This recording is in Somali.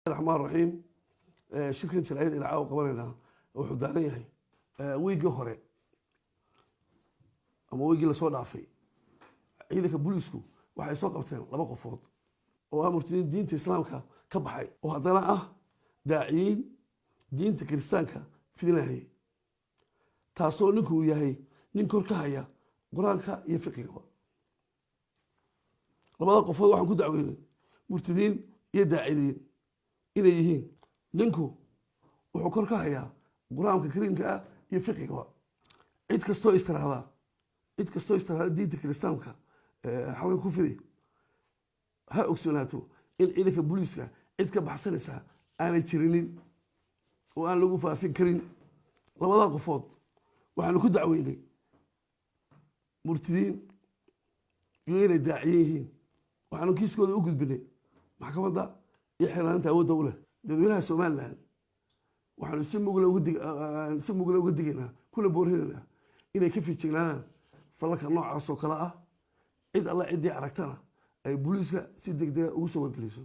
Raxmaan raxiim. Shirkan jaraa'id ilaa caawa qabanaynaa wuxuu daaran yahay wiiggii hore ama wiiggii lasoo dhaafay, ciidanka booliisku waxay soo qabteen laba qofood oo ah murtadiin diinta Islaamka ka baxay, oo haddana ah daaciyiin diinta Kiristaanka fidinayay, taasoo ninku uu yahay nin kor ka haya Qur-aanka iyo fiqigaba. Labada qofood waxaan ku dacweynay murtadiin iyo daacidiin inay yihiin. Ninku wuxuu kor ka hayaa Qur-aanka Kariimka ah iyo fiqigaba. Cid kastoo istiraahda diinta Kiristaanka xalka ku fidi, ha ogsoonaato in ciidanka booliiska cid ka baxsanaysaa aanay jirinin oo aan lagu faafin karin. Labada qofood waxaanu ku dacweynay murtidiin iyo inay daaciyan yihiin. Waxaanu kiiskooda u gudbinay maxkamadda iyo xiraaninta awoodda u leh. Dadweynaha Somaliland waxaanu si mugla uga digaynaa kuna boorinaynaa inay ka fiijignaadaan falalka noocaas oo kale ah. Cid alla ciddii aragtana ay booliiska si deg dega ugu soo wargeliso.